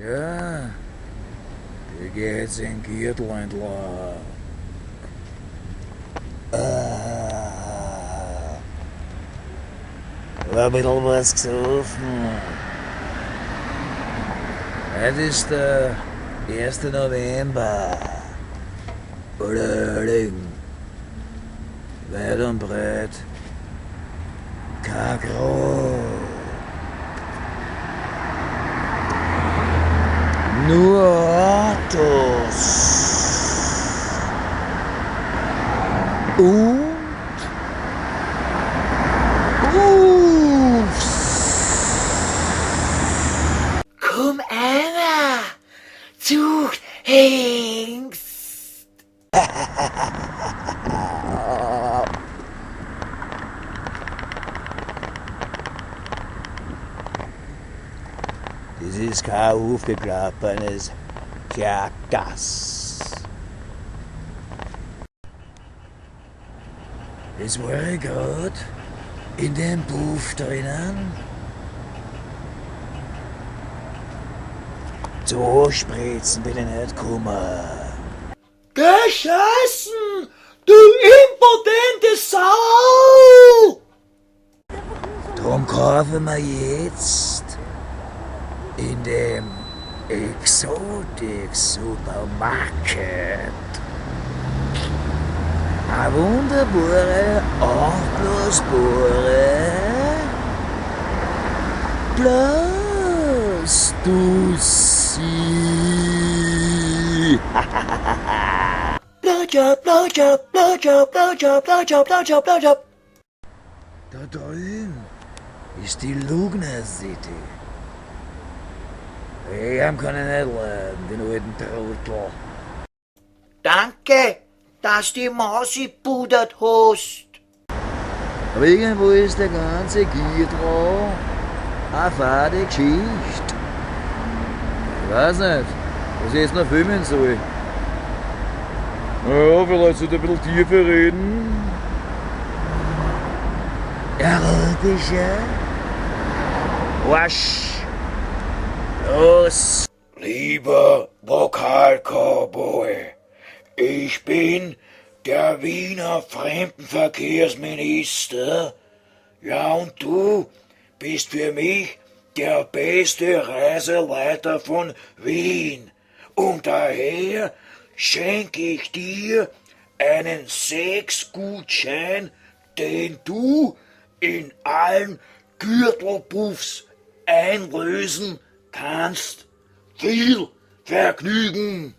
Ja, die geht den Gürtel entlang. Ah, war ein bisschen was gesoffen. Heute ist der 1. November. Allerheiligen. Weit und breit. Kein Grab. Nur Autos. Und Puffs. Komm einer, sucht Hengst. Das ist kein aufgeklappenes Jackass. Jetzt war ich grad in dem Puff drinnen. Zu Spritzen bin ich nicht gekommen. Geh scheißen, du impotente Sau! Drum kaufen wir jetzt in dem Exotic Supermarket eine wunderbare, aufblasbare Blastussi. Blowjob, blowjob, blowjob, blowjob, blowjob, blowjob, blowjob. Da drüben ist die Lugner City. Ich kann ich nicht leiden, den alten Trottel. Danke, dass die Mausi pudert hast. Aber irgendwo ist der ganze Giertl eine fade Geschichte. Ich weiß nicht, was ich jetzt noch filmen soll. Ja, vielleicht sollte ich ein bisschen tiefer reden. Erotischer? Wasch! Los! Lieber Vokal-Cowboy, ich bin der Wiener Fremdenverkehrsminister. Ja, und du bist für mich der beste Reiseleiter von Wien. Und daher schenke ich dir einen Sexgutschein, den du in allen Gürtelpuffs einlösen kannst. Viel Vergnügen!